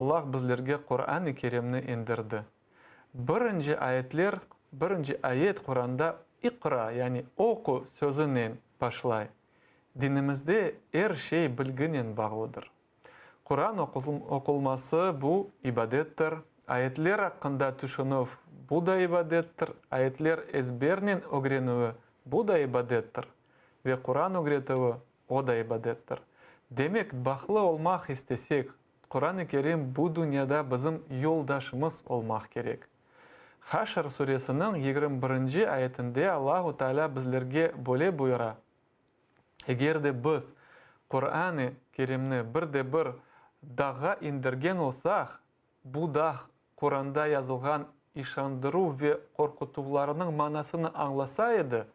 Allah bizlerge Quran-ı Kerimni endirdi. Birinci ayetler, birinci ayet Quranda İqra, yani oqu sözünen başlay. Dinimizde er şey bilginen bağlıdır. Quran oqulması bu, ibadettir, ayetler aqqında tüşünüv, bu da ibadettir, ayetler ezbernen ögrenüvi, bu da ibadettir ve Quran ögretüvi, o da ibadettir. Demek, bahtlı olmaq istesek, Quran-ı Kerim bu dünyada bizim yoldaşımız olmaq kerek. Haşr suresiniñ 21-nci ayetinde Allahu Teala bizlerge böyle buyura, Eger de biz Quran-ı Kerimni bir de bir dağğa indirgen olsaq, bu dağ Quranda yazılğan işandıruv ve qorqutuvlarnıñ manasını añlasa edi,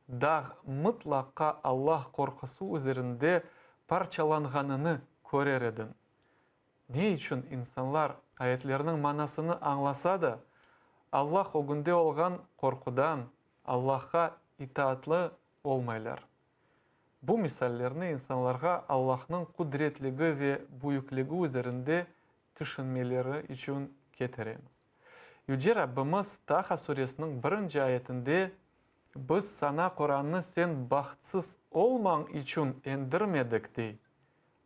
dağ mıtlaqa Allah qorqusı üzerinde parçalanğanını körer ediñ. Ne içün insanlar ayetlerniñ manasını añlasa da, Allah ögünde olğan qorqudan Allahqa itaatlı olmaylar? Bu misallerni insanlarğa Allahnıñ qudretligi ve büyükligi üzerinde tüşünmeleri içün ketiremiz. Yüce Rabbimiz Taha suresiniñ birinci ayetinde, Biz saña Qurannı sen bahtsız olmañ içün endirmedik, dey.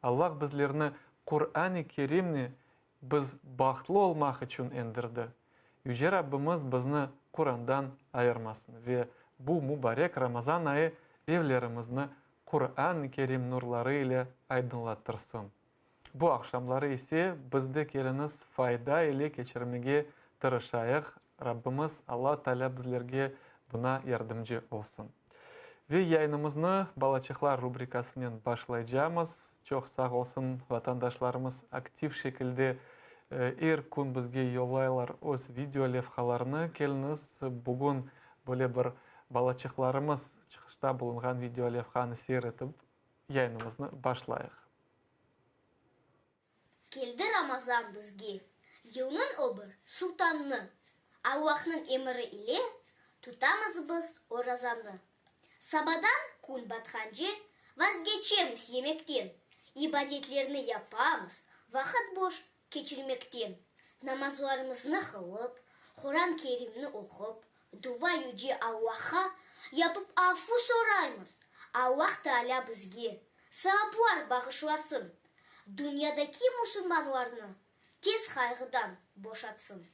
Allah bizlerni Quran-ı Kerimni biz bahtlı olmaq içün endirdi. Yüce Rabbimiz bizni Qurandan ayırmasın ve bu mubarek Ramazan ayı evlerimizni Quran-ı Kerim nurları ile aydınlattırsın. Bu aqşamları ise biz de keliñiz fayda ile keçirmege tırışayıq, Rabbimiz Alla Taalâ bizlerge buna yardımcı olsun. Ve yayınımıznı Balaçıqlar rubrikasınen başlaycamız. Çoq sağ olsun, vatandaşlarımız aktiv şekilde er kün bizge yollaylar öz video levhalarını. Keliñiz, bugün böyle bir balaçıqlarımız çıqışta bulunğan video levhanı seyir etip, yayınımıznı başlayıq. Keldi Ramazan bizge, yılnıñ o bir sultannı, Allahnıñ emiri ile tutamız biz orazanı. Sabadan kün batqance vazgeçemiz yemekten, İbadetlerni yapamız vaqıt boş keçirmekten. Namazlarımıznı qılıp, Quran Kerimni oqup, Duva Yüce Allahqa yapıp afu soraymız, Allah Taalâ bizge saaplar bağışlasın, dünyadaki musulmanlarnı tez qayğıdan boşatsın.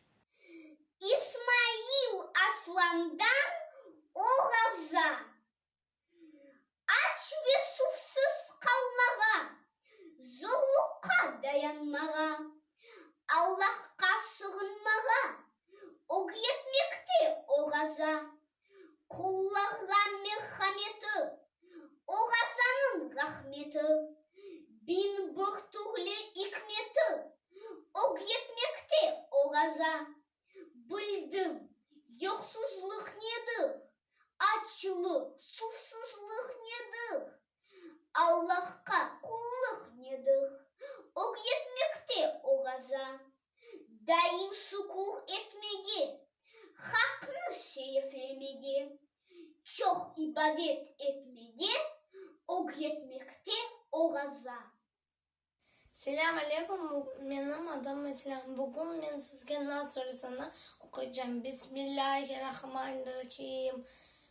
İsmail Aslandan oraza. Aç ve suvsız qalmağa, zorluqqa dayanmağa, Allahqa sığınmağa ögretmekte oraza. Qullarğa merhameti, orazanıñ rahmeti, 1001 türlü ikmeti ögretmekte oraza. Bildim, yoqsuzlıq nedir, açlıq, suvsuzlıq nedir, Allahqa qullıq nedir, ögretmekte oraza. Daim şükür etmege, Haqnı şereflemege, çoq ibadet etmege ögretmekte oraza. Selâm aleykum, menim adım İslâm. Bugün men sizge Nas suresini oquycam. Bismillâhirrahmanirrahim.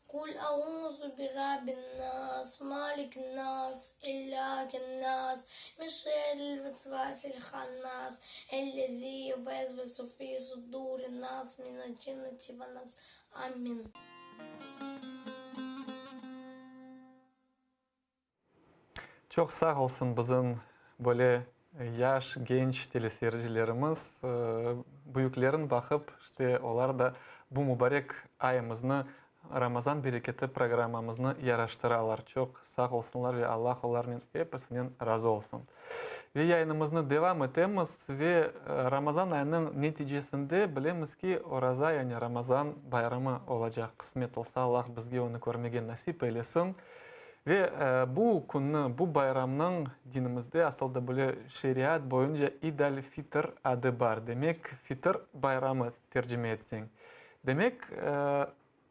Kul auzu bi rabbin nas, malikin nas, ilâhin nas, min şerril vesvasil hannas, ellezî yuvesvisu fî sudurin nas, minel cinneti ven nas. Amin. Çoq sağ olsun bizim böyle yaş, genç teleseyircilerimiz. Büyüklerin baqıp, işte olar da bu mubarek ayımıznı, Ramazan bereketi programmamıznı yaraştıralar. Çoq sağ olsunlar ve Allah olarnen episinen razı olsun. Ve yayınımıznı devam etemiz ve Ramazan ayınıñ neticesinde bilemiz ki, Oraza, yani Ramazan bayramı olacaq. Qısmet olsa, Allah bizge onı körmege nasip eylesin. Ve bu künni, bu bayramnıñ dinimizde, asıl da böyle şeriat boyunca İd al-Fitr adı bar. Demek, Fitr bayramı tercime etseñ. Demek,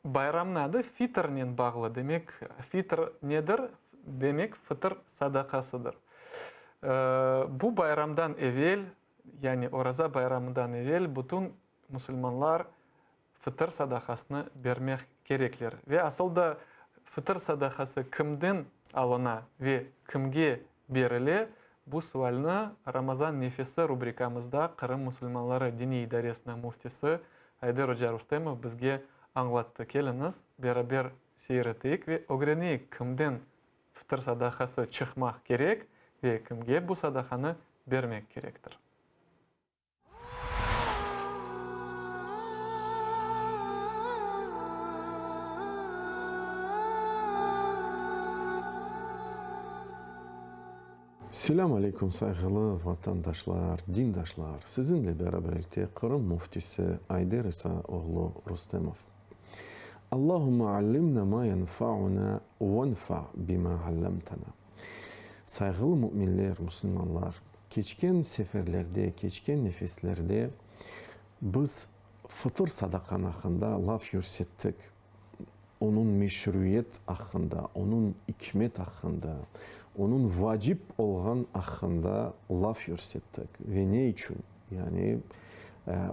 bayramnıñ adı fitrnen bağlı. Demek, fitr nedir? Demek, fıtır sadaqasıdır. Bu bayramdan evel. yani Oraza bayramından evel bütün musulmanlar fıtır sadaqasını bermek kerekler. Ve asıl da fıtır sadaqası kimden alına ve kimge berile, bu sualni Ramazan nefesi rubrikamızda Qırım musulmanları diniy idaresiniñ müftisi Ayder oca Rustemov bizge añlattı. Keliñiz, beraber seyir eteyik ve ögreneyik, kimden fıtır sadaqası çıqmaq kerek ve kimge bu sadaqanı bermek kerektir. Selâm aleyküm, sayğılı vatandaşlar, dindaşlar! Sizinle beraberlikte Qırım Müftisi Ayder İsa oğlu Rustemov. Allahümme allimna ma yenfa'una venfa bima allamtana. Sayğılı müminler, musulmanlar, keçken seferlerde, keçken nefeslerde biz fıtır sadaqan aqqında laf yürsettik, onıñ meşruiyet aqqında, onıñ ikmet aqqında, onıñ vacip olğan aqqında laf yürsettik. Ve ne içün? Yani,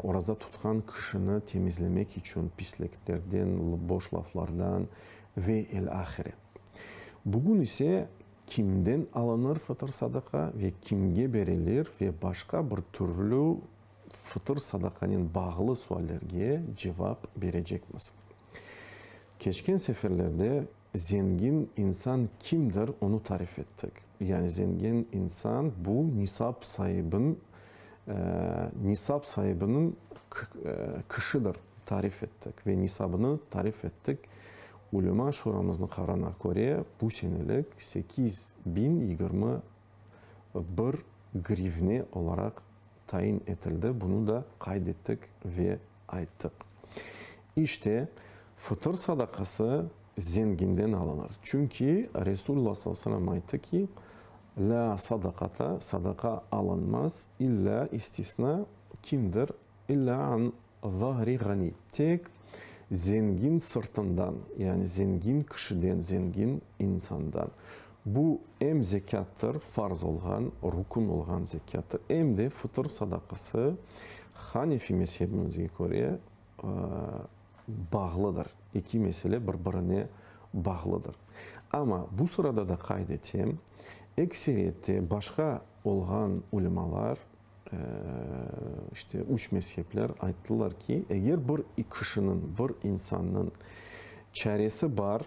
oraza tutqan kişini temizlemek içün pisliklerden, boş laflardan ve el-ahire. Bugün ise kimden alınır fıtır sadaqa ve kimge berilir ve başqa bir türlü fıtır sadaqanen bağlı suallerge cevap berecekmiz. Keçken seferlerde zengin insan kimdir, onı tarif ettik. Yani zengin insan bu nisap saibin, nisap saibiniñ kişidir, tarif ettik ve nisabını tarif ettik. Ulema Şuramıznıñ qararına köre, bu senelik 8021 grivne olaraq tayin etildi, bunı da qayd ettik ve ayttıq. İşte, fıtır sadaqası zenginden alınır. Çünki Resulullah sallallahu aleyhi ve sellem ayttı ki, Lâ sadaqata, sadaqa alınmaz, illâ, istisna, kimdir, illâ an zahri ğani, tek zengin sırtından, yani zengin kişiden, zengin insandan. Bu em zekâttır, farz olğan, rukun olğan zekâttır, em de fıtır sadaqası Hanefi mezhebimizge köre bağlıdır. Eki mesele bir-birine bağlıdır. Amma bu sırada da qayd etem, ekseriyette başqa olğan ulemalar, işte üç mezhepler ayttılar ki, eger bir kişiniñ, bir insannıñ çaresi bar,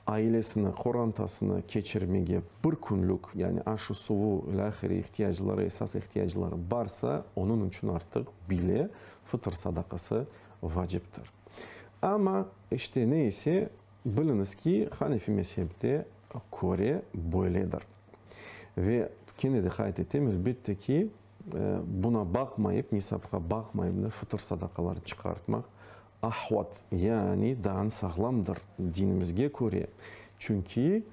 ailesini, qorantasını keçirmege bir künlük, yani aşı-suvu, ilâhre ihtiyacları, esas ihtiyacları barsa, onıñ içün artıq bile fıtır sadaqası vaciptir. Amma, işte, ne ise, biliñiz ki, Hanefi mezhepte köre böyledir. Ve kene de qayd etem, elbette ki, buna baqmayıp, nisapqa baqmayıp da fıtır sadaqaları çıqartmaq ahvat, yani daan sağlamdır dinimizge köre, çünki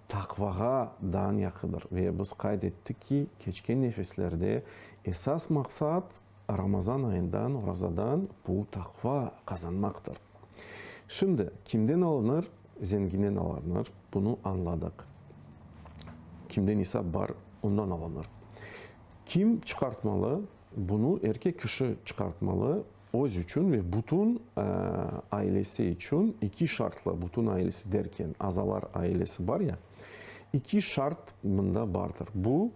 taqvağa daan yaqıdır. Ve biz qayd ettik ki, keçken nefeslerde esas maqsat Ramazan ayından, orazadan bu taqva qazanmaqtır. Şimdi, kimden alınır? Zenginden alınır, bunı añladıq. Kimde nisap bar, ondan alınır. Kim çıqartmalı? Bunı erkek kişi çıqartmalı, öz içün ve bütün ailesi içün, eki şartla, bütün ailesi derken, azalar ailesi bar ya, eki şart mında bardır. Bu,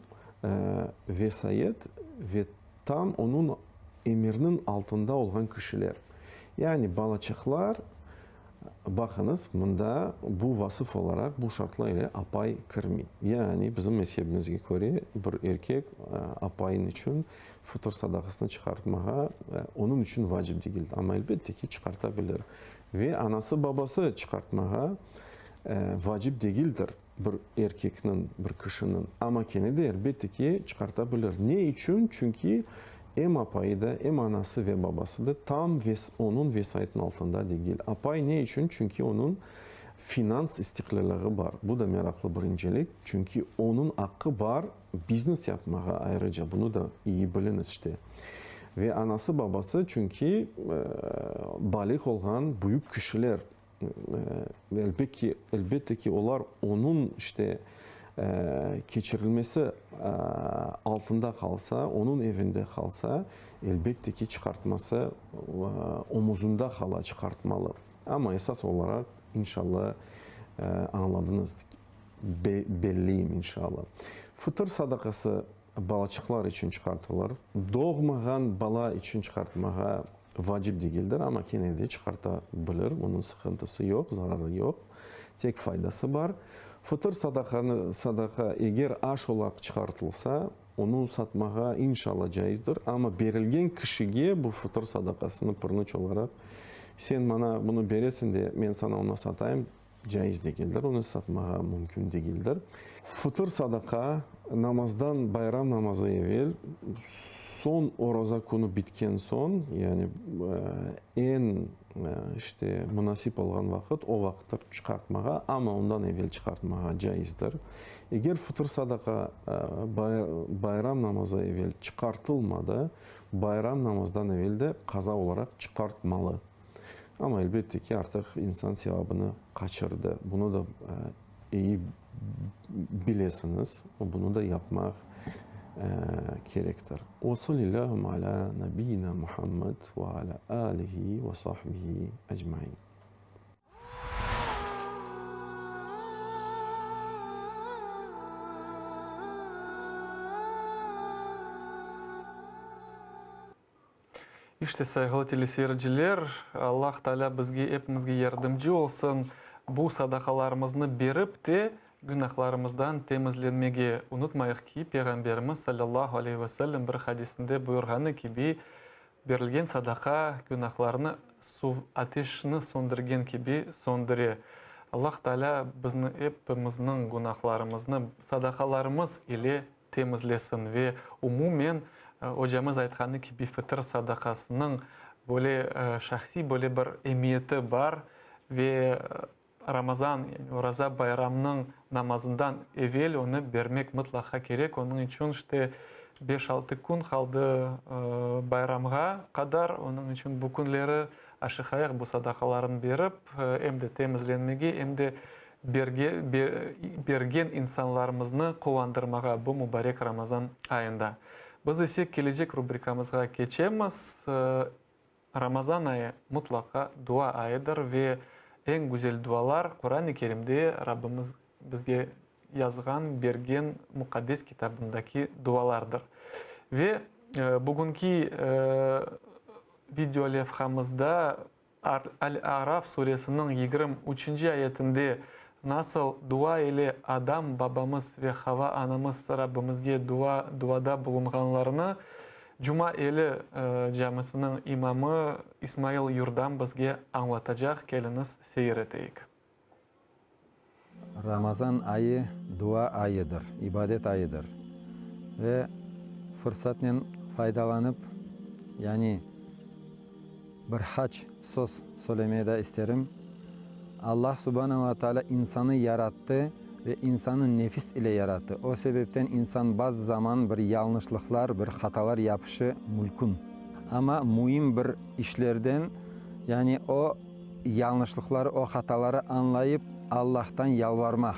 vesayet ve tam onıñ emirniñ altında olğan kişiler. Yani balaçıqlar, baqıñız, mında bu vasıf olaraq, bu şartlar ile apay kirmey. Yani bizim mezhebimizge köre, bir erkek apayın içün fıtır sadaqasını çıqartmağa onıñ içün vacip degil. Amma elbette ki, çıqarta bilir. Ve anası-babası çıqartmağa vacip degildir. Bir erkekniñ, bir kişiniñ, amma kene de, elbette ki, çıqarta bilir. Ne içün? Çünki em apayı da, em anası ve babası da tam onıñ vesayetiniñ altında degil. Apay ne içün? Çünki onıñ finans istiqlâlığı bar. Bu da meraqlı bir incelik. Çünki onıñ aqqı bar biznes yapmağa, ayrıca, bunı da iyi biliñiz, işte. Ve anası, babası, çünki baliğ olğan büyük kişiler. Elbette ki, olar onıñ, işte, Keçirilmesi altında qalsa, onıñ evinde qalsa, elbette ki, çıqartması omuzında qala, çıqartmalı. Amma esas olaraq, inşalla, añladıñız, belleyim, inşalla. Fıtır sadaqası balaçıqlar içün çıqartılır. Doğmağan bala içün çıqartmağa vacip degildir, amma kene de çıqarta bilir, bunıñ sıqıntısı yoq, zararı yoq, tek faydası bar. Fıtır sadaqanı, sadaqa, eger aş olaraq çıqartılsa, onı satmağa, inşalla, caizdir, amma berilgen kişige bu fıtır sadaqasını pırnıç olaraq, sen maña bunı beresiñ de, men saña onı satayım, Caiz degildir, onı satmağa mümkün degildir. Fıtır sadaqa, namazdan, bayram namazı evel, soñ oraza künü bitken soñ, yani eñ, işte, munasip olğan vaqıt, o vaqıttır çıqartmağa, amma ondan evel çıqartmağa caizdir. Eger fıtır sadaqa bayram namazı evel çıqartılmadı, bayram namazdan evel de qaza olaraq çıqartmalı. Amma, elbette ki, artıq insan sevabını qaçırdı. Bunı da eyi bilesiñiz, bunı da yapmaq kerektir. Ve salillâhu alâ nabiyyina Muhammed ve alâ âlihi ve sahbihi ecmaîn. İşte, sayğılı teleseyirciler, Allah Taalâ bizge, epimizge yardımcı olsun, bu sadaqalarımıznı berip te, günahlarımızdan temizlenmege. Unutmayıq ki, Peyğamberimiz, salâllahu aleyhi ve sellem, bir hadisinde buyurğanı kibi, berilgen sadaqa günahlarnı suv ateşni söndürgen kibi söndüre. Allah Taalâ bizni epimizniñ günahlarımıznı sadaqalarımız ile temizlesin ve umumen, ocamız aytqanı kibi, fıtır sadaqasınıñ böyle şahsiy böyle bir emiyeti bar ve Ramazan, yani Oraza bayramnıñ namazından evel onı bermek mıtlaqa kerek. Onıñ içün işte beş-altı kün qaldı bayramğa qadar, onıñ içün bu künleri aşıqayıq bu sadaqalarnı berip, em de temizlenmege, em de bergen insanlarımıznı quvandırmağa bu mubarek Ramazan ayında. Biz ise kelecek rubrikamızğa keçemiz. Ramazan ayı mutlaqa dua ayıdır ve eñ güzel dualar Quran-ı Kerimde Rabbimiz bizge yazğan, bergen muqaddes kitabındaki dualardır. Ve bugünki video levhamızda Al-A'raf suresiniñ 23-nci ayetinde nasıl dua ile Adam babamız ve Hava anamız Rabbimizge dua duada bulunğanlarını Cuma Eli camisiniñ imamı İsmail Yurdam bizge añlatacaq, keliñiz seyir eteyik. Ramazan ayı dua ayıdır, ibadet ayıdır. Ve fırsatnen faydalanıp, yani bir haç söz söylemeye de isterim. Allah subane ve teala insanı yarattı ve insanı nefis ile yarattı. O sebepten insan bazı zaman bir yalnışlıqlar, bir hatalar yapışı mülkün. Amma müim bir işlerden, yani o, Yañlışlıqları, o hataları añlayıp, Allahtan yalvarmaq,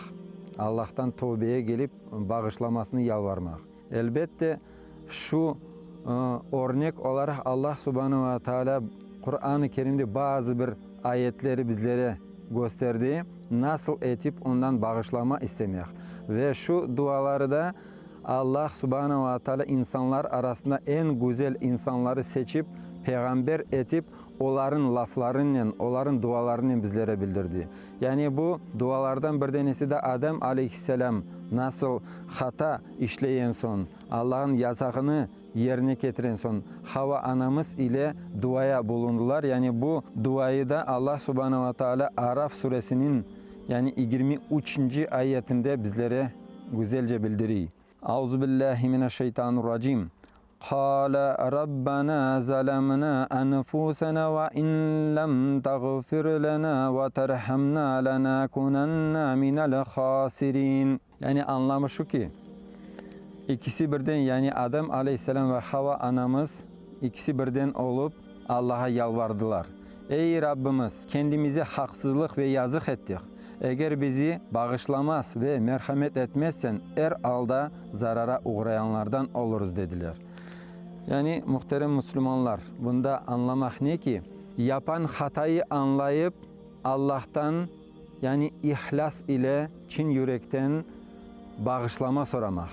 Allahtan tövbeye kelip, bağışlamasını yalvarmaq. Elbette, şu örnek olaraq Allah subane ve teala Quran-ı Kerimde bazı bir ayetleri bizlere kösterdi, nasıl etip ondan bağışlama istemek. Ve şu duaları da Allah subane ve teala insanlar arasında eñ güzel insanları seçip, peyğamber etip, olarıñ laflarınen, olarıñ dualarınen bizlere bildirdi. Yani bu dualardan bir denesi de Adem aleyhisselâm nasıl hata işleyen soñ, Allah'ın yasağını yerine ketiren soñ, Hava anamız ile duaya bulundılar. Yani bu duayı da Allah subane ve teala Araf suresiniñ yani 23-nci ayetinde bizlere güzelce bildiriy. Auzubillahi mineşşeytanirracim. Qâle Rabbena zalemnâ enfusena ve in lem tağfir lenâ ve terhamnâ lenâkunennâ minel hâsirîn. Yani añlamı şu ki, ikisi birden, yani Adem aleyhisselâm ve Hava anamız ikisi birden olıp Allaha yalvardılar, Ey, Rabbimiz, kendimize haqsızlıq ve yazıq ettik. Eger bizi bağışlamaz ve merhamet etmezsen, er alda zarara uğrayanlardan olurız, dediler. Yani, muhterem musulmanlar, bunda añlamaq ne ki, yapan hatayı añlayıp, Allahtan, yani ihlâs ile, çin yürekten bağışlama soramaq.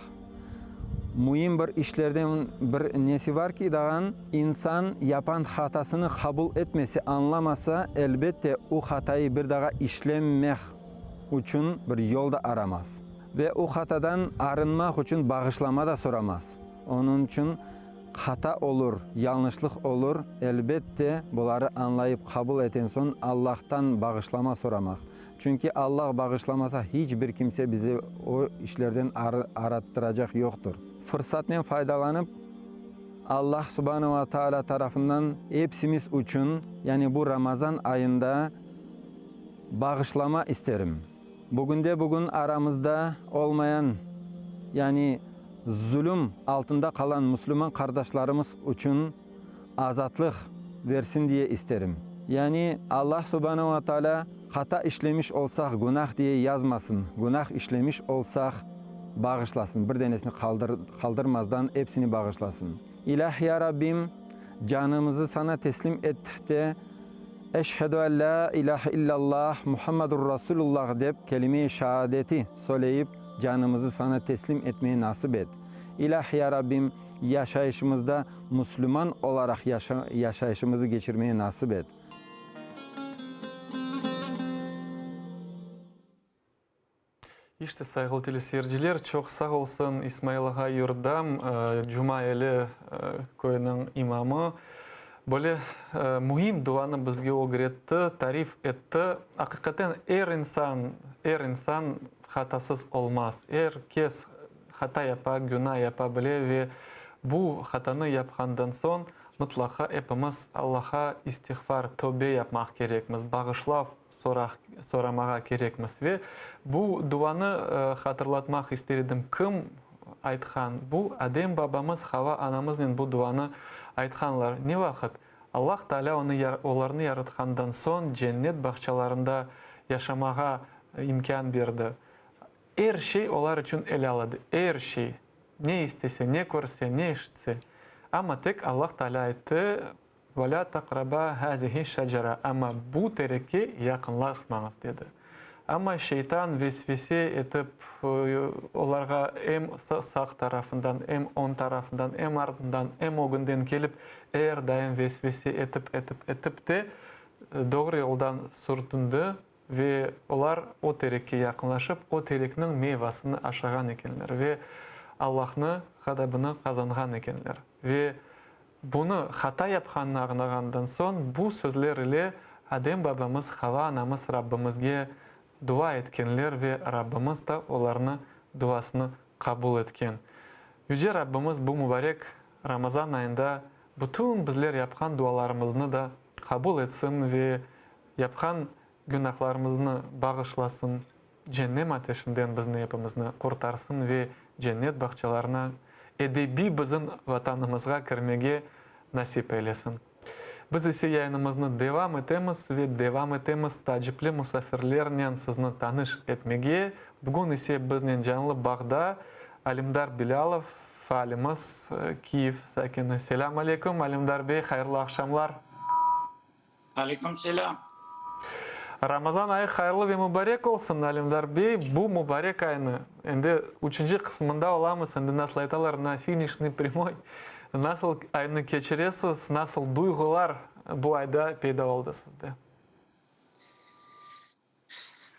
Müim bir işlerden bir nesi var ki, dağan, insan yapan hatasını qabul etmese, añlamasa, elbette, u hatayı bir daha işlemeq içün bir yol da aramaz. Ve u hatadan arınmaq içün bağışlama da soramaz. Onıñ içün hata olur, yañlışlıq olur, elbette, buları añlayıp qabul eten soñ Allahtan bağışlama soramaq. Çünki Allah bağışlamasa hiç bir kimse bizi o işlerden arattıracaq yoqtur. Fırsatnen faydalanıp, Allah subane ve taalâ tarafından epsimiz içün, yani bu Ramazan ayında bağışlama isterim. Bugünde-bugün aramızda olmayan, yani zulüm altında qalan musulman qardaşlarımız içün azatlıq versin diye isterim. Yani Allah subane ve taalâ hata işlemiş olsaq günah diye yazmasın, günah işlemiş olsaq bağışlasın, bir denesini qaldırmazdan epsini bağışlasın. İlâh ya Rabbim, canımızı Saña teslim ettik de, Eşhedü en lâ ilâhe illallah Muhammedur Rasulullah dep kelime-i şeadeti söyleyip canımızı Saña teslim etmeyi nasip et. İlâh ya Rabbim, yaşayışımızda musulman olaraq yaşayışımızı keçirmeyi nasip et. İşte, sayğılı teleseyirciler, çoq sağ olsun İsmail ağa Yurdam, Cuma Eli köyüniñ imamı, böyle müim duanı bizge ögretti, tarif etti. Aqiqaten, er insan, er insan hatasız olmaz. Er kes hata yapa, güna yapa bile ve bu hatanı yapqandan soñ mıtlaqa epimiz Allaha istiğfar, tövbe yapmaq kerekmiz, bağışlav soramağa kerekmiz. Ve bu duanı hatırlatmaq ister edim, kim aytqan? Bu Adem babamız, Hava anamıznen bu duanı aytqanlar. Ne vaqıt? Allah Taalâ onı, olarnı yaratqandan soñ cennet bağçalarında yaşamağa imkân berdi. Er şey olar içün elâl edi, er şey. Ne istese, ne körse, ne eşitse. Amma tek Allah Taalâ ayttı, Ve lâ taqraba hâzihi şecera, amma bu terekke yaqınlaşmañız, dedi. Amma şeytan vesvese etip, olarğa em sağ tarafından, em oñ tarafından, em artından, em ögünden kelip, er daim vesvese etip, etip, etip de, doğru yoldan sürtündi ve olar o terekke yaqınlaşıp, o terekniñ meyvasını aşağan ekenler ve Allahnı ğadabını qazanğan ekenler. Ve Bunı hata yapqanını añlağandan soñ, bu sözler ile Adem babamız, Hava anamız Rabbimizge dua etkenler ve Rabbimiz da olarnı duasını qabul etken. Yüce Rabbimiz bu mubarek Ramazan ayında bütün bizler yapqan dualarımıznı da qabul etsin ve yapqan günahlarımıznı bağışlasın, Cennem ateşinden bizni epimizni qurtarsın ve cennet bağçalarına, edebiy bizim Vatanımızğa kirmege nasip eylesin. Biz ise yayınımıznı devam etemiz ve devam etemiz taacipli musafirlernen sizni tanış etmege. Bugün ise biznen canlı bağda Alimdar Bilâlov, faalimiz, Kiyev sakini. Selâm aleyküm, Alimdar bey, hayırlı aqşamlar. Aleyküm selâm. Ramazan ayı hayırlı ve mübarek olsun, Alimdar bey. Bu mübarek aynı, endi üçünci qısmında olamız, endi nasıl aytalar, na finişnıy pryamoy. Nasıl aynı keçiresiz, nasıl duyğular bu ayda peyda oldı sizde?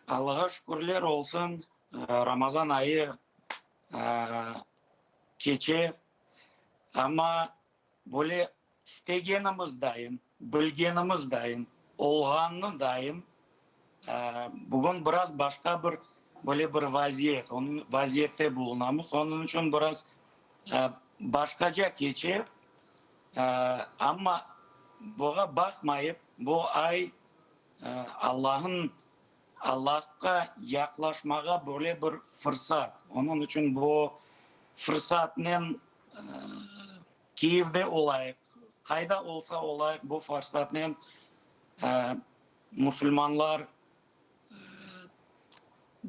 Allağa şükürler olsun, Ramazan ayı keçe, amma Böyle istegenimiz dayın, bilgenimiz dayın, olğanını dayın, bugün biraz başqa bir böyle bir vaziyet, onıñ vaziyette bulunamız. Onıñ içün biraz başqaca keçe. Amma buğa baqmayıp, bu ay Allah'ın Allahqa yaqlaşmağa böyle bir fırsat. Onıñ içün bu fırsatnen Kiyevde olayıq, qayda olsa olayıq, bu fırsatnen musulmanlar.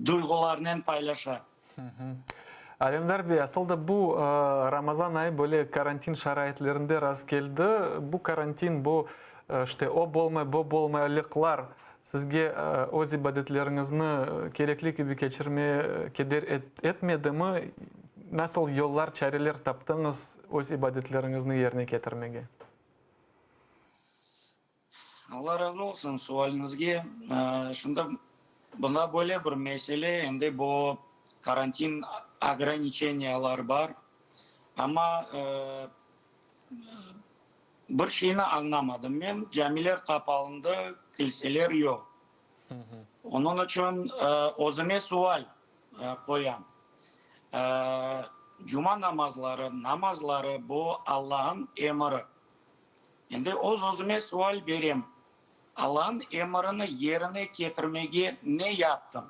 duyğularnen paylaşa. Alemdar bey, asıl da bu Ramazan ayı böyle karantin şaraitlerinde rastkeldi. Bu karantin, bu işte o bolmay, bu bolmaylıqlar sizge öz ibadetleriñizni kerekli kibi keçirmeye keder etmedimi? Nasıl yollar, çareler taptıñız öz ibadetleriñizni yerine ketirmege? Alla razı olsun sualiñizge. Şimdi bunda böyle bir mesele, endi bu karantin ograniçeniyalar bar, amma bir şeyni añlamadım men, camiler qapalındı, kilseler yoq. Onıñ içün özüme sual qoyam, cuma namazları, namazları bu Allañıñ emiri. Endi öz-özüme sual berem, Allanıñ emirini yerine ketirmege ne yaptım?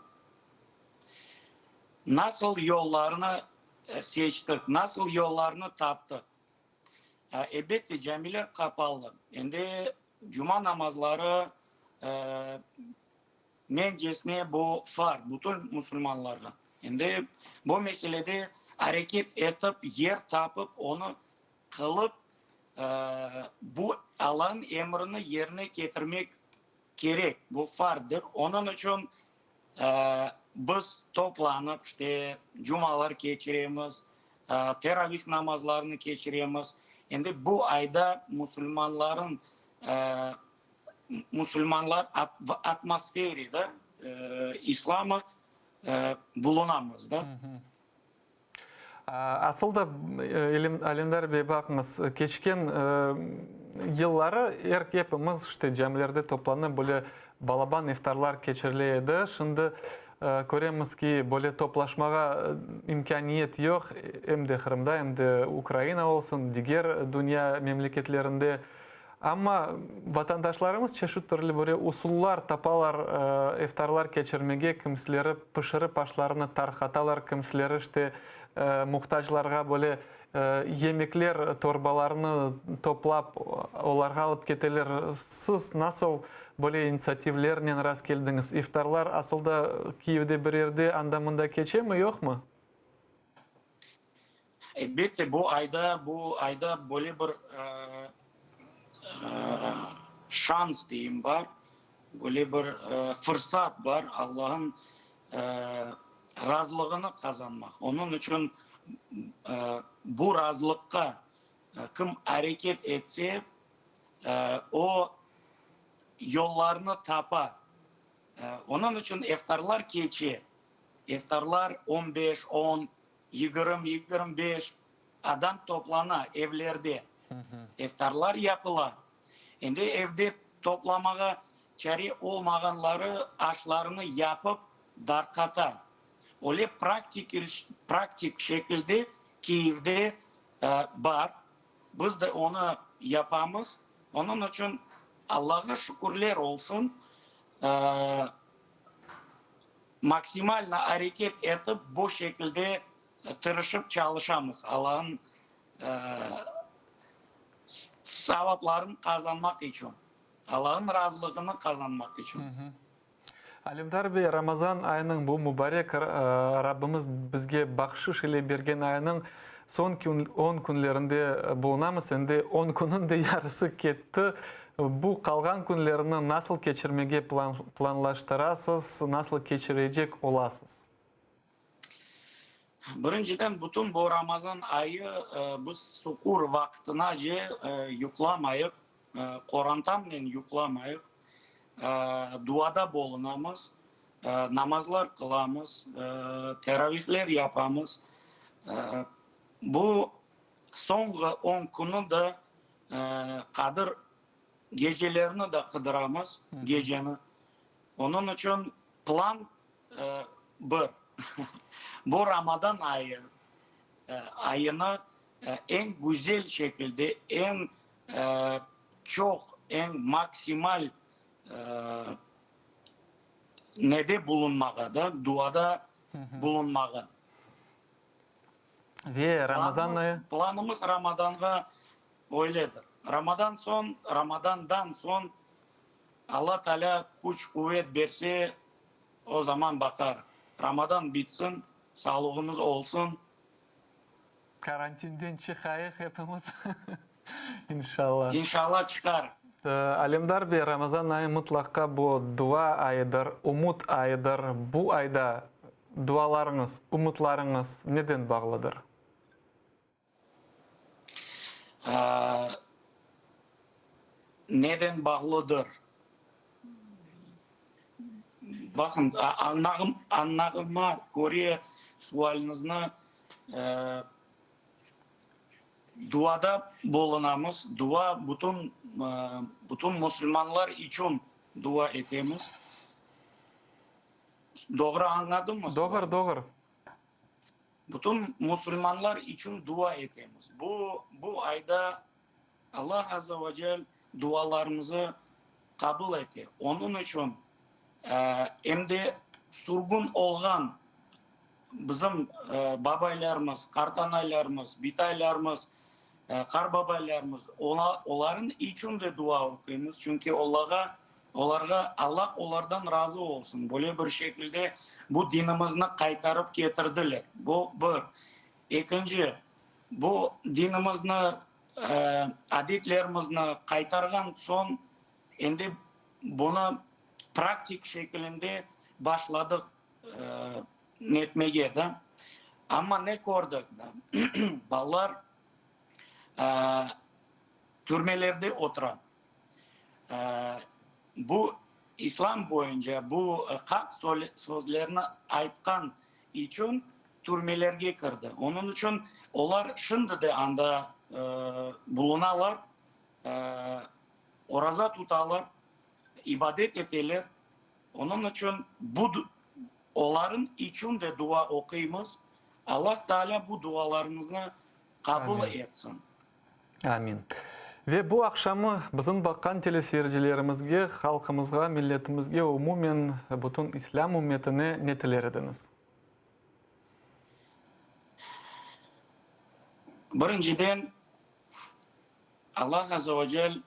Nasıl yollarnı seçtik, nasıl yollarnı taptıq? Elbette, camiler qapalı. Endi cuma namazları, mencesine, bu farz bütün musulmanlarğa. Endi bu meselede areket etip, yer tapıp, onı Qılıp, bu Allanıñ emrini yerine ketirmek kerek, bu farddır. Onıñ içün biz toplanıp, işte, cumalar keçiremiz, teravih namazlarını keçiremiz. Endi bu ayda musulmanların, musulmanlar atmosferida, İslamı bulunamız da. Asıl da, Alemdar bey, baqıñız, keçken yılları er epimiz işte camilerde toplanıp, böyle balaban iftarlar keçirile edi. Şimdi köremiz ki, böyle toplaşmağa imkâniyet yoq, em de Qırımda, em de Ukraina olsun, diger dünya memleketlerinde. Amma vatandaşlarımız çeşit türlü böyle usullar tapalar iftarlar keçirmege, kimsileri pişirip aşlarını tarqatalar, kimsileri işte muhtaclarğa böyle yemekler torbalarını toplap olarğa alıp keteler. Siz nasıl böyle initsiativlernen rast keldiñiz? İftarlar asıl da Kiyevde bir yerde anda-mında keçemi, yoqmı? Elbette, bu ayda, bu ayda böyle bir şans deyim bar, böyle bir fırsat bar Allah'ın razılığını qazanmaq. Onıñ içün bu razılıqqa kim areket etse, o yollarnı tapa. Onıñ içün iftarlar keçe, iftarlar on beş, on, Yigirmi, 25 adam toplana evlerde. İftarlar yapıla. Endi evde toplamağa çare olmağanları aşlarını yapıp darqata. Öyle praktik şekilde Kiyevde bar. Biz de onı yapamız. Onıñ içün Allağa şükürler olsun, Maksimalno areket etip, bu şekilde tırışıp çalışamız, Allah'ın savaplarını qazanmaq içün, Allah'ın razılığını qazanmaq içün. Alimdar bey, Ramazan ayınıñ, bu mubarek Rabbimiz bizge bahşış ile bergen ayınıñ soñki on künlerinde bulunamız. Endi on künniñ de yarısı ketti. Bu qalğan künlerni nasıl keçirmege planlaştırasız, nasıl keçirecek olasız? Birinciden, bütün bu Ramazan ayı biz suhur vaqtınace yuqlamayıq, qorantamnen yuqlamayıq, duada bulunamız, namazlar qılamız, teravihler yapamız. Bu soñğı on künü de Qadir gecelerini de qıdıramız, geceni. Onıñ içün plan bir, bu Ramadan ayı, ayını eñ güzel şekilde, eñ çoq, eñ maksimal nede bulunmağa da, duada bulunmağa. Ve Ramazan ayı? Planımız Ramadanğa öyledir. Ramadan soñ, Ramadandan soñ Alla Taalâ küç-quvet berse, o zaman baqarıq. Ramadan bitsin, sağlığımız olsun. Karantinden çıqayıq hepimiz, inşallah. İnşallah çıqarıq. Alemdar bey, Ramazan ayı mıtlaqqa bu dua ayıdır, ümüt ayıdır. Bu ayda dualarıñız, ümütlarıñız neden bağlıdır? Neden bağlıdır? Baqıñ, añlağıma köre sualiñizni duada bulunamız, dua bütün, bütün musulmanlar içün dua etemiz. Doğru añladımmı? Doğru, doğru. Bütün musulmanlar içün dua etemiz. Bu, bu ayda Allah azza ve cel dualarımızı qabul ete. Onıñ içün em de sürgün olğan bizim babaylarımız, qartanaylarımız, bitaylarımız, qarbabaylarımız, olarıñ içün de dua oquymız. Çünki olarğa Olarğa Allah olardan razı olsun, böyle bir şekilde bu dinimizni qaytarıp ketirdiler. Bu bir. Ekinci, bu dinimizni, adetlerimizni qaytarğan soñ, endi bunı praktik şekilinde başladıq netmege da. Amma ne kördik da, balalar türmelerde otura. Bu İslam boyunca bu haq sözlerni aytqan içün türmelerge kirdi. Onıñ içün olar şimdi de anda bulunalar, oraza tutalar, ibadet eteler. Onıñ içün bu olarıñ içün de dua oquymız. Allah Taalâ bu dualarımıznı qabul etsin. Amin. Ve bu aqşamı bizim baqqan teleseyircilerimizge, halqımızğa, milletimizge, umumen bütün İslâm ümmetine ne tiler ediñiz? Birinciden, Allah azza ve cel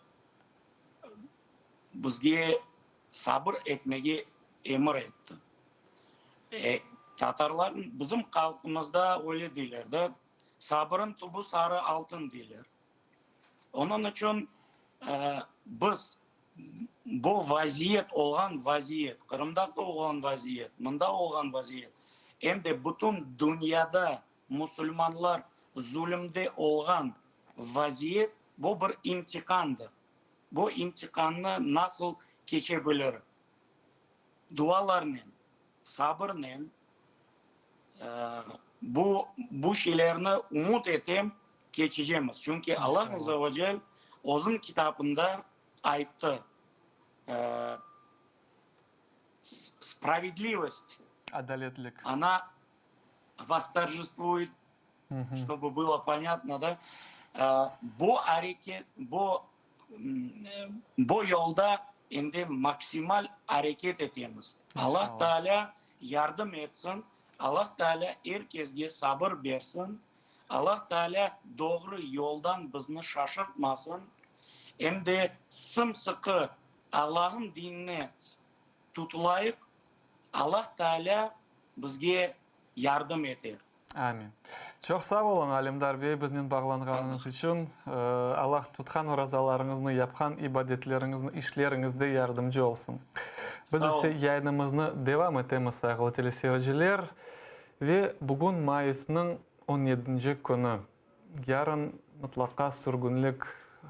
bizge sabır etmege emir etti. Tatarlar, bizim halqımızda öyle deyler da, Sabırın tübü sarı altın deyler. Onıñ içün biz bu vaziyet, olğan vaziyet, Qırımdaki olğan vaziyet, mında olğan vaziyet, em de bütün dünyada musulmanlar zulümde olğan vaziyet, bu bir imtihandır. Bu imtihannı nasıl keçe bilirik? Dualarnen, sabırnen. Bu, bu şeylerni ümüt etem, keçecemiz. Çünki Allah azza ve cel Özüniñ kitabında ayttı, spravedlivost, Adaletlik. ona vostorjestvuet, ştobu bylo ponâtno, da, bu areket, bu, bu yolda endi maksimal areket etemiz. Allah Taalâ Yardım etsin, Allah Taalâ er kesge sabır bersin, Allah Taalâ doğru yoldan bizni şaşırtmasın, em de sım-sıqı Allah'ın dinine tutulayıq, Allah Taalâ bizge yardım eter. Amin. Çoq sağ oluñ, Alimdar bey, biznen bağlanğanıñız içün. Allah tutqan orazalarıñıznı, yapqan ibadetleriñizni, işleriñizde yardımcı olsun. Biz ise yayınımıznı devam etemiz, sayğılı teleseyirciler. Ve bugün mayısnıñ on yedinci künü. Yarın mıtlaqa sürgünlik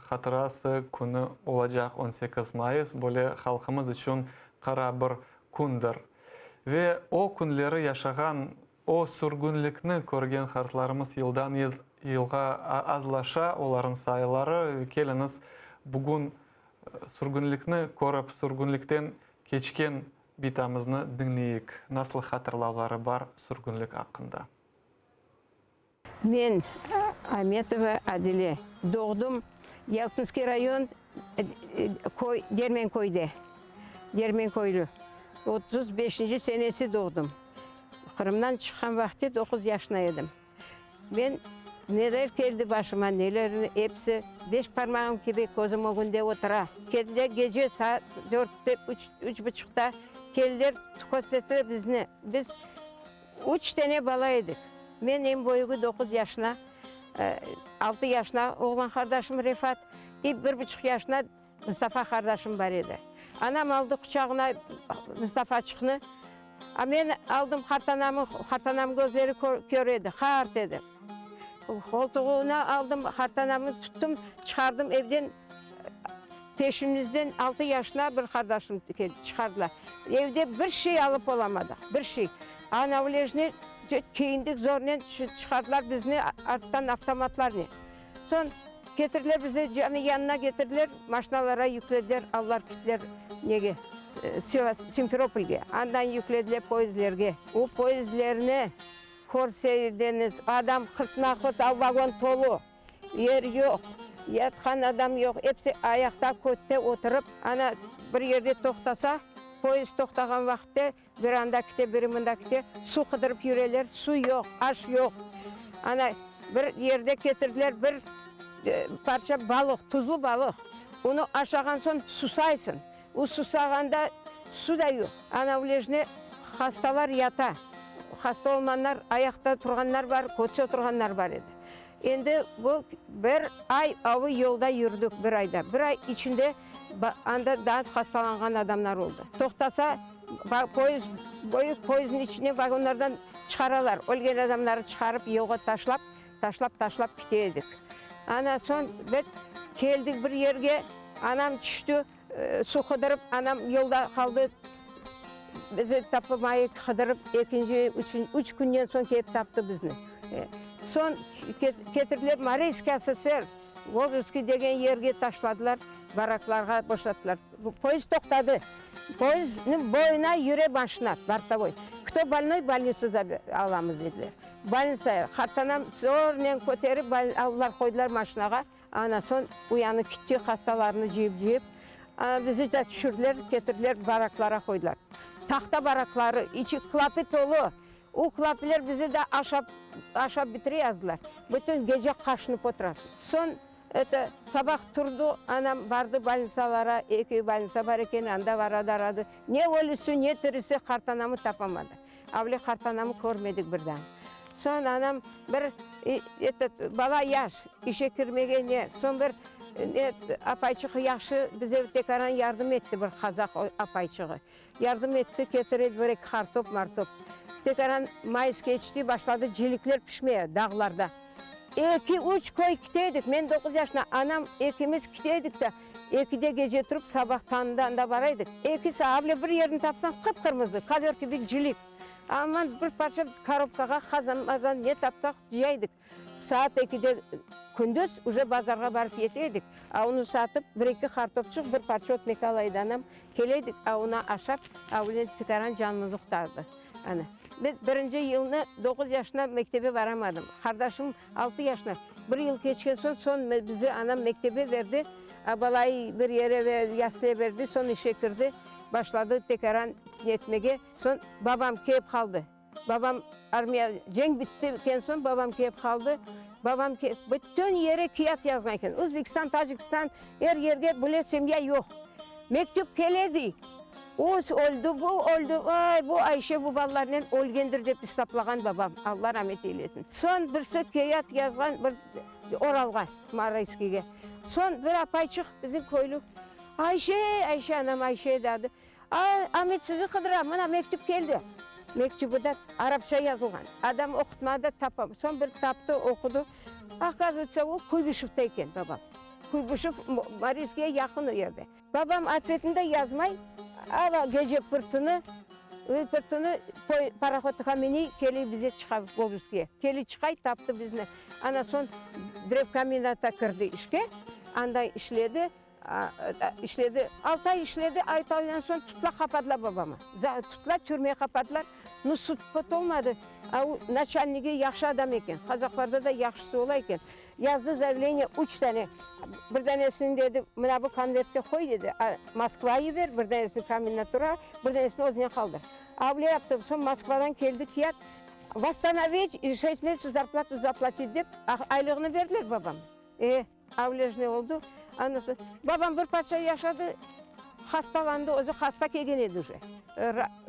hatırası künü olacaq, 18 mayıs, böyle halqımız içün qara bir kündir. Ve o künleri yaşağan O sürgünlikni körgen qartlarımız yıldan yılğa azlaşa, olarıñ sayıları. Keliñiz, bugün sürgünlikni körip, sürgünlikten keçken bitamıznı diñleyik, nasıl hatırlavları bar sürgünlik aqqında. Men, Ametova Adile, doğdım Yaltinskiy rayon, köy, Dermenköyde, Dermenköylü. 35-nci senesi doğdım. Qırımdan çıqqan vaqıtte doquz yaşına edim. Men neler keldi başıma, nelerni, episi beş parmağım kibi közüm ögünde otura. Keldiler gece saat dörtte, üç, üç buçuqta keldiler, kösterdiler bizni. Biz. Üç tane bala edik. Men eñ böyügi doquz yaşına, altı yaşına oğlan qardaşım Refat i bir buçuq yaşına Mustafa qardaşım bar edi. Anam aldı quçağına Mustafaçıqnı, a men aldım qartanamı, qartanam közleri kör edi, qart edi. Qoltuğına aldım qartanamı, tuttım, çıqardım evden. Peşimizden altı yaşına bir qardaşım keldi, çıqardılar. Evde bir şey alıp olamadıq, bir şey. Anavlejni kiyindik zornen, çıqardılar bizni arttan avtomatlarnen. Soñ ketirdiler bizni cami yanına ketirdiler, maşinalara yüklediler, aldılar kittiler nege, Simferopolge. Andan yüklediler poyezdlerge. O poyezdlerni körseydiñiz, adam qırtma-qırt, av vagon tolu. Yer yoq, yatqan adam yoq, episi ayaqta, kötte oturıp, ana, bir yerde toqtasa, poyezd toqtağan vaqıtte biri anda kite, biri mında kite, suv qıdırıp yüreler, suv yoq, aş yoq. Ana, bir yerde ketirdiler bir parça balıq, tuzlu balıq. Onı aşağan soñ susaysıñ. O susağanda su da yoq. Ana, ulejne hastalar yata. Hasta olmanlar, ayaqta turğanlar bar, kötse oturğanlar bar edi. Endi bu bir ay avı yolda yürdik, bir ayda. Bir ay içinde anda daa hastalanğan adamlar oldı. Toqtasa, poyezd, büyük poyezdniñ içine vagonlardan çıqaralar. Ölgen adamları çıqarıp yolğa taşlap, taşlap, taşlap kite edik. Ana, soñ biz keldik bir yerge, anam tüşti. Suv qıdırıp, anam yolda qaldı. Bizi tapamay qıdırıp, ekinci, üçün, üç künden soñ kelip taptı bizni. Soñ ketirdiler Mariyskiy SSR, Volžskiy degen yerge taşladılar, baraklarğa boşattılar. Poyezd toqtadı. Poyezdniñ boyuna yüre maşina, bortovoy. Kto bolnoy, bolnitsu alamız dediler. Bolnitsa, qartanam zornen köterip aldılar, qoydılar maşinağa. Ana, soñ uyanıp kitti, hastalarnı cıyıp-cıyıp, ana, bizi de tüşürdiler, ketirdiler, baraklara qoydılar. Tahta barakları, içi klapi tolu. O klapiler bizi de aşap, aşap bitire yazdılar. Bütün gece qaşınıp oturasıñ. Soñ, eto, sabah turdı, anam bardı bolnitsalara, eki bolnitsa bar eken, anda varadı, aradı. Ne ölüsi, ne tirisi, qartanamı tapamadı. Avle qartanamı körmedik bir daa. Soñ anam bir, etot, bala yaş, işe kirmege ne, soñ bir, ne, apayçığı yahşı bize tekaran yardım etti bir qazaq apayçığı. Yardım etti, ketirdi bir eki qartop-martop. Tekaran mayıs keçti, başladı cilikler pişmeye dağlarda. Eki, üç köy kite edik. Men doquz yaşında, anam ekimiz kite edik de, ekide gece turıp, sabah tañda anda bara edik. Eki saat, avle bir yerini tapsañ, qıp-qırmızı, kovör kibi cilik. Aman bir parça korobkağa qazan-mazan ne tapsaq cıya edik. Saat ekide kündüz uje bazarğa barıp yete edik. A onı satıp, bir-eki qartopçıq, bir parça ötmek ala edi anam. Kele edik, a onı aşap, avle tikaran canımızı qurtardı. Ana, men birinci yılnı doquz yaşına mektebe baramadım. Qardaşım altı yaşına. Bir yıl keçken soñ, soñ bizi anam mektebe berdi, a balayı bir yere ve yasliye berdi, soñ işe kirdi, başladı tekaran netmege. Soñ babam kelip qaldı. Babam armiya, cenk bittiken soñ babam kelip qaldı. Babam ke, bütün yere kiyat yazğan eken. Özbekistan, Tacikistan, er yerge böyle semya yoq. Mektüp kele dey. O öldi, bu öldi, ay, bu Ayşe bu balalarnen ölgendir dep esaplağan babam, Alla ramet eylesin. Soñ birisi keyat yazğan bir Oralğa, Marayskiyge. Soñ bir apayçıq bizim köylü, Ayşe, Ayşe anam, Ayşe edi adı, Ay, Amet sizi qıdıra, mına mektüp keldi. Mektübi de arapça yazılğan. Adam oqutmadı, tapa, soñ bir taptı, oqudı. Okazıvıtsa, o Kuybışevde eken babam. Kuybışev Marayskiyge yaqın o yerde. Babam otvetini de yazmay, ava gece bir tünü, bir tünü parohodğa miniy, keliy bize çıqa Gogulskiye. Keliy çıqay, taptı bizni. Ana soñ drevkombinatqa kirdi işke, anda işledi, işledi. Altı ay işledi, altı aydan soñ tutla qapadılar babamı. Tutla, türmeye qapadılar. Nu, sud pot olmadı. A u naçalnigi yahşı adam eken, qazaqlarda da yahşısı ola eken. Yazdı zaявleniye üç dane. Bir danesini dedi, mına bu konvertke qoy dedi, Moskvağa yiber, bir danesini kombinaturağa, bir danesini özüne qaldır. Avle yaptı, soñ Moskvadan keldi kiyat, vosstanovit i şest mesяцев zarplatu zaplatit dep, aylığını berdiler babam. E, avle oldı. Ondan soñ babam bir parça yaşadı, hastalandı, özü hasta kelgen edi uje,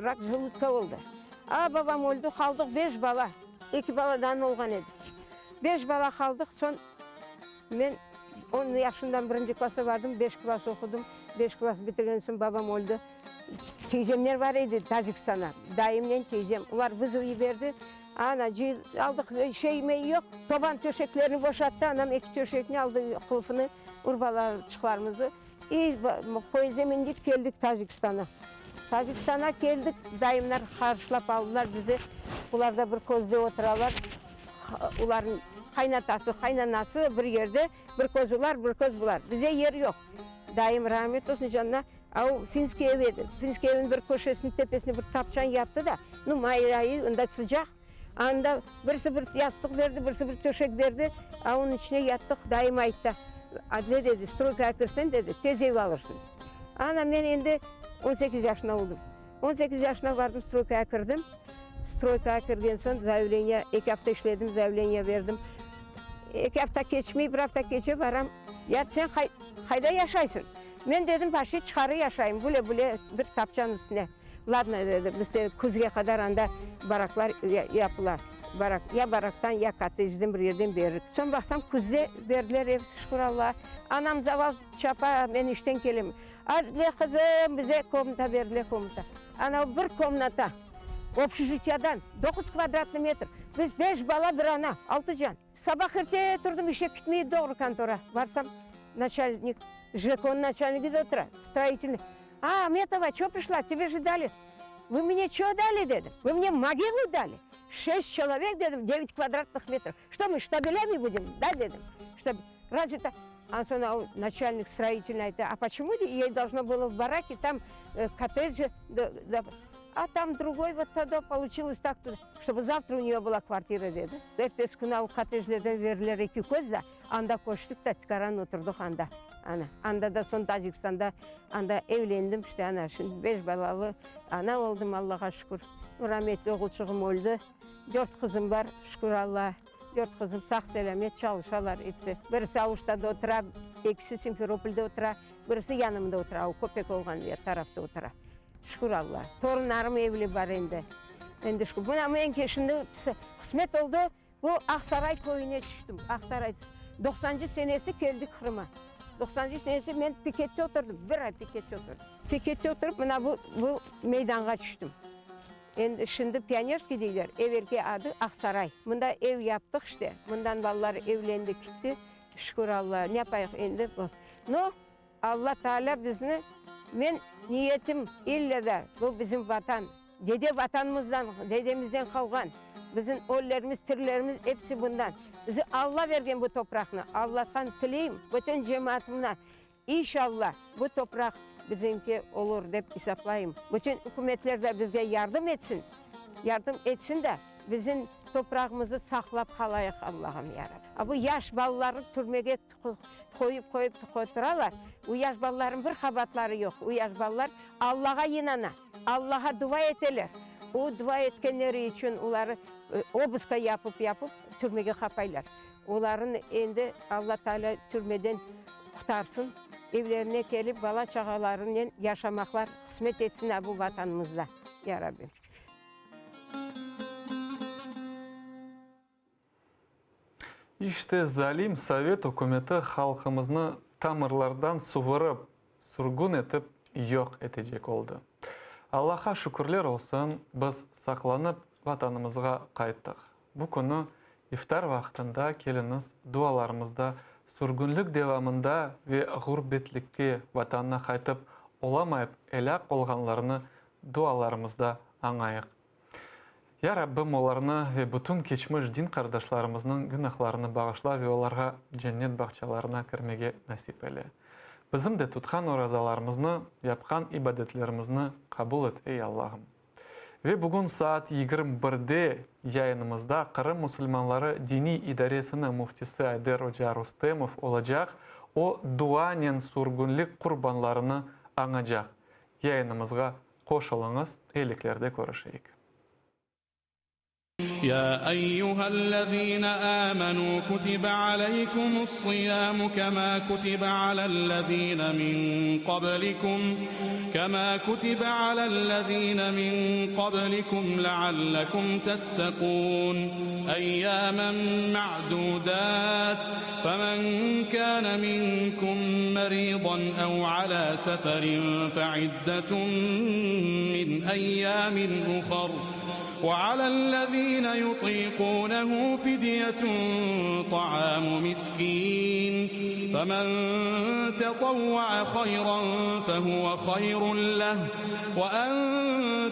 rak jeludka oldı. A, babam öldi, qaldıq beş bala, eki baladan olğan edik. Beş bala qaldıq, soñ men on yaşımdan birinci klassa bardım, beş klass oqudım. Beş klass bitirgen soñ babam öldi. Teyzemler bar edi Tacikstanda, dayımnen teyzem. Olar vızov yiberdi. Ana, cıyıl aldıq, şey-mey yoq. Baban töşeklerini boşattı, anam eki töşekni aldı, qılıfını, urbalarçıqlarımızı. İ, poyezde mindik, keldik Tacikstana. Tacikstana keldik, dayımlar qarşılap aldılar bizi. Olar da bir közde oturalar. Olarnıñ qaynatası, qaynanası bir yerde, bir köz olar, bir köz bular. Bize yer yoq. Dayım ramet olsun canına, a o finskiy ev edi. Finskiy evniñ bir köşesiniñ tepesine bir tapçan yaptı da, nu, may ayı, ında sıcaq. Anda birisi bir yastıq berdi, birisi bir töşek berdi, a onıñ içine yattıq. Dayım ayttı, Adile dedi, stroykağa kirseñ, dedi, tez ev alırsıñ. Ana, men endi on sekiz yaşında oldım. On sekiz yaşına vardım, stroykağa kirdim. Stroykağa kirgen soñ zayavleniye, eki afta işledim, zayavleniye berdim. Eki afta keçmey, bir afta keçe, baram, Ya, sen qayda yaşaysıñ? Men dedim, Paşi çıqarı yaşayım, bule-bule bir tapçan üstüne. Ladno, dedi, bizde küzge qadar anda baraklar yapıla. Barak, ya baraktan, ya kottecden bir yerden berir. Soñ baqsam, küzde berdiler ev, şükür Allağa. Anam zaval çapa, men işten kelem. Adile qızım, bize komnata berdiler, komnata. Ana o bir komnata, obşejitiyadan, doquz kvadratnıy metr. Biz beş bala, bir ana, altı can. Sabah erte turdım, işe kitmey, doğru kontora. Barsam, naçalnik, JEK-onıñ naçalnigi de otura, stroitelnıy. A, Ametova, ço prişla, tebe je dali. Vı mne ço dali, dedim, vı mne mogilu dali. Şest çelovek, dedim, devet kvadratnıh metrov. Çto mı ştabelyami budem, da, dedim. Ştab, razve tak? An soñra o naçalnik stroitelnıy ayta, a poçemu, dey, ey dolžno bylo v barake, tam kottedji, a tam drugoy vot togda poluçilos tak, çtobı zavtra u neyo byla kvartira, dedi. Ertesi künü al kottejlerden berdiler eki köz da, anda köçtik da tikaran oturdıq anda. Ana, anda da soñ Tacikstanda anda evlendim, işte ana, şimdi beş balalı ana oldım, Allağa şükür. Rametli oğulçığım öldi, dört qızım bar, şükür Allağa. Dört qızım sağ-selâmet çalışalar episi. Birisi Aluştada otura, ekisi Simferopolde otura, birisi yanımda otura, o köpek olğan yer tarafta otura. Şükür Alla. Torunlarım evli bar endi. Endi şükür. Mına men ki şimdi qısmet oldı, bu Aqsaray köyüne tüştüm. Aqsaray. Doqsancı senesi keldik Qırıma. Doqsancı senesi men pikette oturdım, bir ay pikette oturdım. Pikette oturıp mına bu, bu meydanğa tüştüm. Endi şimdi Pionerskiy deyler, evelki adı Aqsaray. Mında ev yaptıq işte, mından balalar evlendi, kitti, şükür Allağa, ne yapayıq endi bu. No, Alla Taalâ bizni, men niyetim ille da bu bizim Vatan, dede Vatanımızdan, dedemizden qalğan, bizim ölülerimiz, tirilerimiz episi bundan. Bizi Alla bergen bu topraqnı, Allahtan tileyim bütün cemaatımna, İnşalla, bu topraq bizimki olur, dep esaplayım. Bütün ükümetler de bizge yardım etsin, yardım etsin de, bizim toprağımızı saqlap qalayıq, Allahım, ya Rabbi. A bu yaş balalarnı türmege qoyıp, qoyıp qoturalar. U yaş balalarnıñ bir qabaatları yoq. U yaş balalar Allağa inana, Allağa dua eteler. O dua etkenleri içün oları obıska yapıp, yapıp türmege qapaylar. Olarnı endi Alla Taalâ türmeden qurtarsın, evlerine kelip bala-çağalarınen yaşamaqlar qısmet etsin a bu Vatanımızda, ya Rabbim. İşte zalim sovet ükümeti halqımıznı tamırlardan suvurıp, sürgün etip yoq etecek oldı. Allahqa şükürler olsun, biz saqlanıp Vatanımızğa qayttıq. Bu künü iftar vaqtında keliñiz, dualarımızda sürgünlik devamında ve ğurbetlikte Vatanına qaytıp olamayıp elâk olğanlarnı dualarımızda añayıq. Ya Rabbim, olarnı ve bütün keçmiş din qardaşlarımıznıñ günahlarını bağışla ve olarğa cennet bağçalarına kirmege nasip eyle. Bizim de tutqan orazalarımıznı, yapqan ibadetlerimizni qabul et, ey Allahım. Ve bugün saat 21-de yayınımızda Qırım musulmanları diniy idaresiniñ müftisi Ayder oca Rustemov olacaq, o, duanen sürgünlik qurbanlarını añacaq. Yayınımızğa qoşulıñız, eyliklerde körüşeyik. Ya eyyühellezine âmenû kutibe aleykumus-siyâmu kemâ kutibe alellezîne min qablikum kemâ kutibe alellezîne min qablikum leallekum tettekûn Eyyâmen ma'dûdât femen kâne minkum merîdan ev alâ seferin feiddetun min eyyâmin uhar Ve alellezîne yutîkûnehu fidyetun ta'âmu miskîn femen tetavva'a hayran fehuve hayrun leh ve en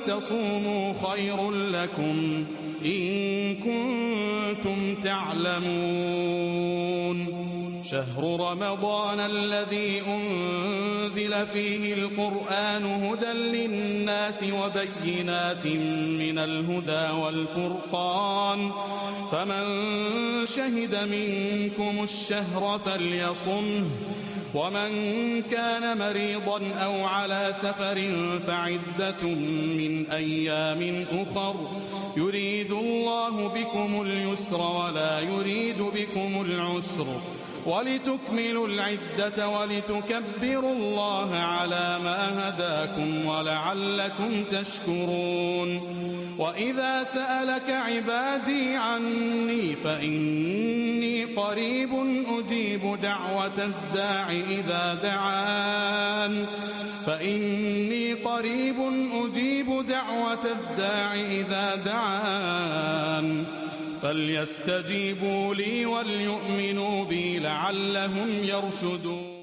tesûmû hayrun lekum İn kuntum ta'lemûn. Şehru Ramazânellezî unzile fîhil Kur'ânu huden linnâsi ve beyinâtin minel hudâ vel furqân. Femen şehide minkumuş-şehre felyasumh. Ve men kâne merîdan ev alâ seferin feiddetun min eyyâmin uhar. Yuridullahu bikumul yusra ve lâ yuridu bikumul usr. Ve litukmilul iddete ve litukebbirullâhe alâ mâ hedâkum ve leallekum teşkurûn. Ve izâ se'eleke ibâdî annî fe innî qarîbun ucîbu da'veted-dâ'i izâ de'ân. Fe innî qarîbun ucîbu da'veted-dâ'i izâ de'ân. Felyestecîbû lî velyu'minû bî leallehum yerşudûn.